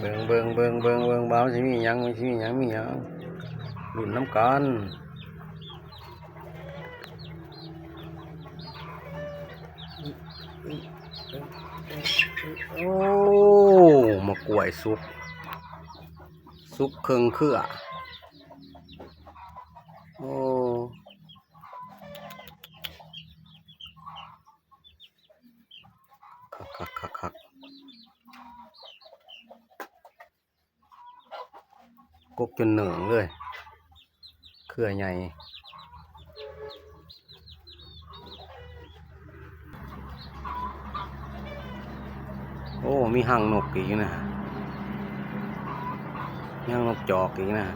ເບິ່ງ ເບິ່ງ ເບິ່ງ ເບິ່ງ ເບິ່ງ ວ່າມັນຊິມີຫຍັງ ມັນຊິມີຫຍັງ ມີຫຍັງ ລຸ້ນນຳກັນ. ໂອ້ ໝາກກ້ວຍສຸກ ສຸກເຄິ່ງເຄືອ. ໂອ້ ຄັກໆໆໆ ກົກຈົນເໜີ່ງເລີຍ ເຄືອໃຫຍ່. ໂອ້ ມີຮັງນົກອີກນະ ມີຮັງນົກຈອກອີກນະ. ໂ